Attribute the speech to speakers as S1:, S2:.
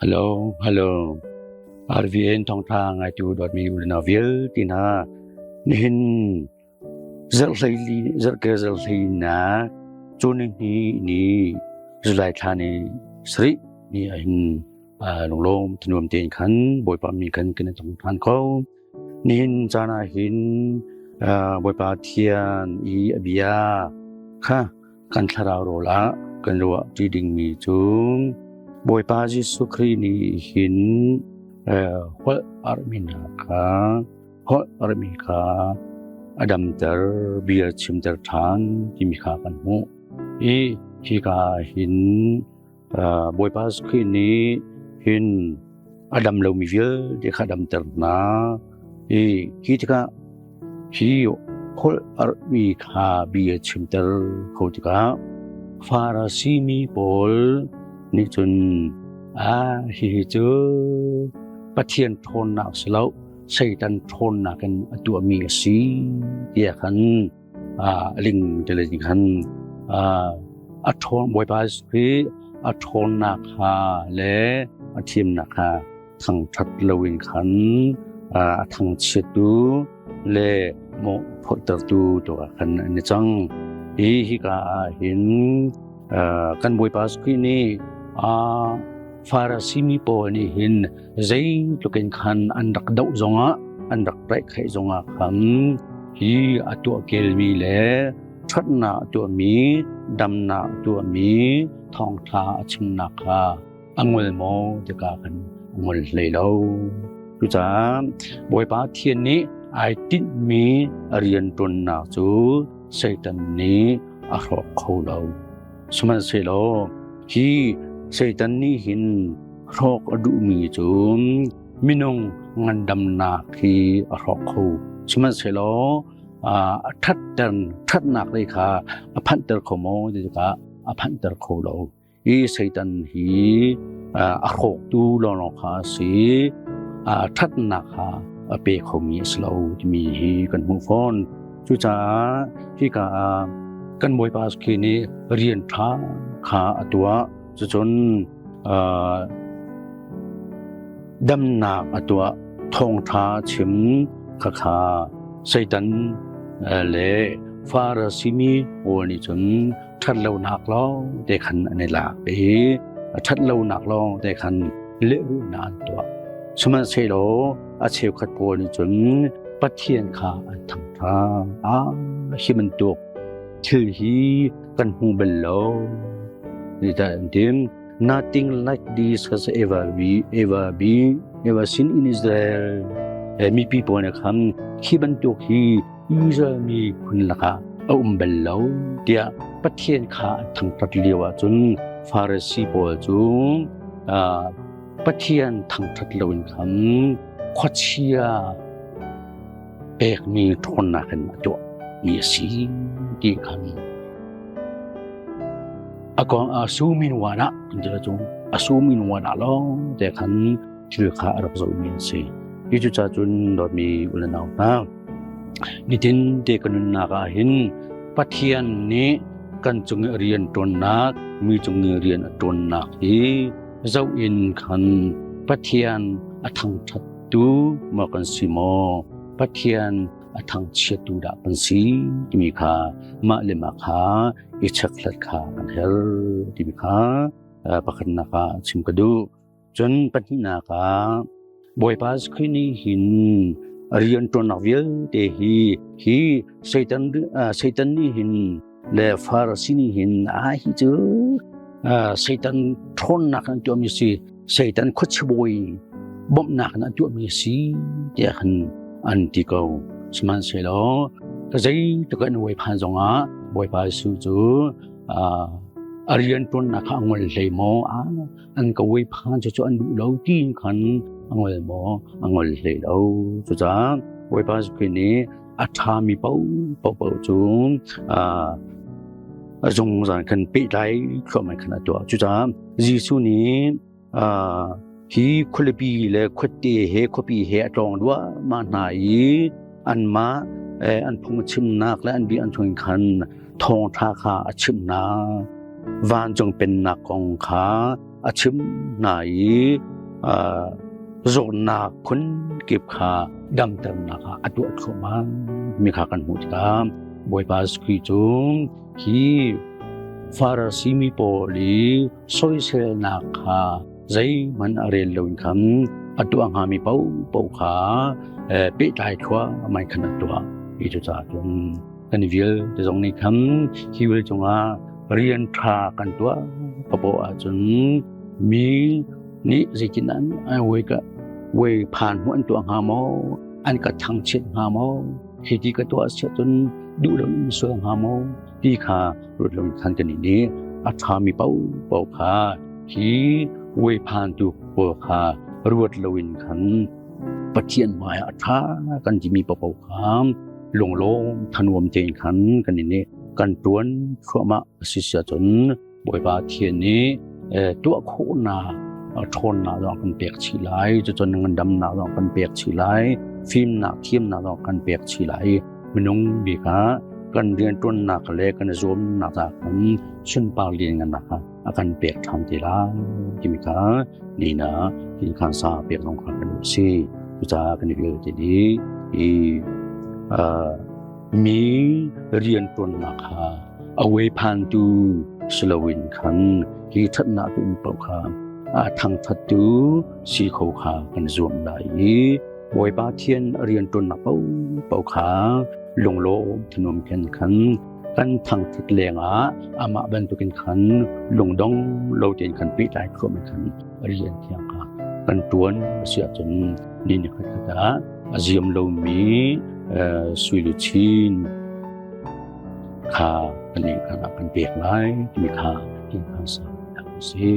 S1: Hello, hello. RVN thawngtha ngaitu dawtmi unau vialte hna, nihin zarhhlei zarhke zarhhlei na cunihni ni July thla ni sarih ni ahin lunglawm thanuam tein khan Bawipa mi khan kan tong than ko. Nihin caan ah hin Bawipa Thian i a bia kha kan thlarau rawl ah kan ruah ṭi dingmi cu Bawipa Jesuh Khrih nih hin holh armi hna kha holh armi kha a damter bia chimter ṭhan timi kha kan hmuh. I hika hin Bawipa Jesuh Khrih nih hin a dam lomi vialte kha damter hna. I hi tikah hi holh armi kha bia chimter kho tikah Farasi mi pawl nih cun a hihi cu Pathian ṭhawnnak si lo Satan ṭhawnnak in a tuahmi a si tiah khan ling te le khan a ṭhawn Bawipa hi a ṭhawnnak kha le a thiamnak kha thangṭhat loin khan a thangchiattu le mawh phorhtertu tu ah khan an i cang. Hi hika ah hin kan Bawipa Khrih nih Farasi mi pawl nih hin zeitluk in khan an rak doh zongah an rak tlaihkhaih zongah khan hi a tuah kelmi le ṭhatnak a tuahmi damnak a tuahmi thawngṭha a chimnak kha a ngol maw tikah khan a ngol hlei lo. Cucaah Bawipa Thian nih ai tinhmi a rianṭuannak cu Satan nih a hrawk kho lo. Sihmanhsehlaw hi Satan nih hin hrawk a duhmi cu minung ngandamnak hi a hrawk kho. Sihmanhsehlaw a ṭhatter ṭhatnak lei kha a phanhter kho maw ti tikah a phanhter kho lo. Hi Satan hi a hrawktu lawnglawng kha a si. A ṭhatnak kha a pe khomi a si lo timi hi kan hmuh fawn. Cucaah hika ah kan Bawipa khi nih rian ṭha kha a tuah. Cucun damnak a tuah, thawngṭha chim khakha Satan le Farasi mi pawl nih cun ṭhatlonak lawng te khan an i lak i ṭhatlonak lawng te khan lehrulhnak an tuah. Sihmanhsehlaw a cheukhat pawl nih cun Pathian kha an thangṭhat. Ah, hi bantuk thil hi kan hmu bal lo. An ti. Nothing like this has ever be ever been ever seen in Israel. Mipi pawl nih khan khi bantuk hi Israel mi phun lakah a um bal lo tiah Pathian kha an thangṭhat lio ahcun Farasi pawl cu Pathian thangṭhat loin khan khuachia pekmi ṭhawnnak in a tuah mi a si ti khan a kong a sumin wan ah kan ti cu a sumin wan ah lawng te khan thil kha a rak zohmi an si. Hi cu ca cun dawtmi u le nau hna, nitin te kan nunnak ah hin Pathian nih kan cung i rian ṭuannak, mi cung i rian a ṭuannak hi zoh in khan Pathian a thangṭhat tu maw kan si maw Pathian a thangchiattu dah kan si timi kha mah le mah kha i chekhlat kha kan her timi kha pakhatnak ah chim ka duh. Cun pahnihnak ah Bawipa Khrih nih hin rian ṭuannak vialte hi hi Satan Satan nih hin le Farasi nih hin a hi cu Satan ṭhawnnak an tuahmi si Satan khuachibawi bawmhnak in an tuahmi si tiah khan an ti ko. Sihmanhsehlaw zeitluk an uai phan zongah Bawipa Jesuh cu a rian ṭuannak kha a ngol hlei maw? An ka uai phan cu cu an duh lo tiin khan a ngol maw? A ngol hlei lo. Cucaah Bawipa Jesuh Khrih nih a ṭhami paohpaoh cu a zungzal khan pehtlai thluahmah khan a tuah. Cucaah Jesuh nih hi khualipi le khuate he khuapi he a tlawng duahmah hna i anmah an phungchimnak le an bia an chung khan thawngṭha kha a chimh hna. Vancung pennak kong kha a chimh hna i Zawtnak phun kip kha damternak ah a tuah thluahmah mi kha kan hmuh tikah Bawipa Jesuh cu hi Farasi mi pawl i soiselnak kha zeihmanh a rel loin khan a tuah hngami paohpaoh kha pehtlai thluahmah khan a tuah. Hi cucaah cun kan vialte zong nih khan hi wil cungah rian ṭha kan tuah paoh ahcun mi nih zeitin an wei ka wei phan mu an tuah hnga maw, an ka thangchiat hnga maw, hi ti ka tuah siah cun duh lo in sual hnga maw ti kha ruat lo in khan kan nih a ṭhami paohpaoh kha hi wei phan tu pawl kha ruat lo in khan Pathian hmai ah a ṭha kan timi paohpaoh kha lunglawm thanuam tein khan kan nih kan ṭuan thluahmah a si siah cun Bawipa Thian nih tuah khawhnak ṭhawnnak zong kan pek chih lai, cucun ngandamnak zong kan pek chih lai, fimnak thiamnak zong kan pek chih lai. Minung bik ah kan rianṭuannak le kan zuamnak ah khan sunpar lianngannak kha a kan pek ṭhan te lai timi kha nina tin khan sa pek zong kha kan si. Cucaah kan i vialte nih i mi rianṭuannak kha a phantu si loin khan hi ṭhatnak tu um paoh kha a thangṭhattu si kho kha kan zuam lai i Bawipa Thian a rianṭuannak paohpaoh kha lunglawm thanuam khan khan kan thangṭhat lengah amah bantukin khan lungdong lo tein khan pehtlai thluahmah khan rian thiang kha kan ṭuan a si ahcun ni ni khat khat ah a ziam lomi sui luchin kha kan nih kha kan pek lai timi kha kin khan sa si.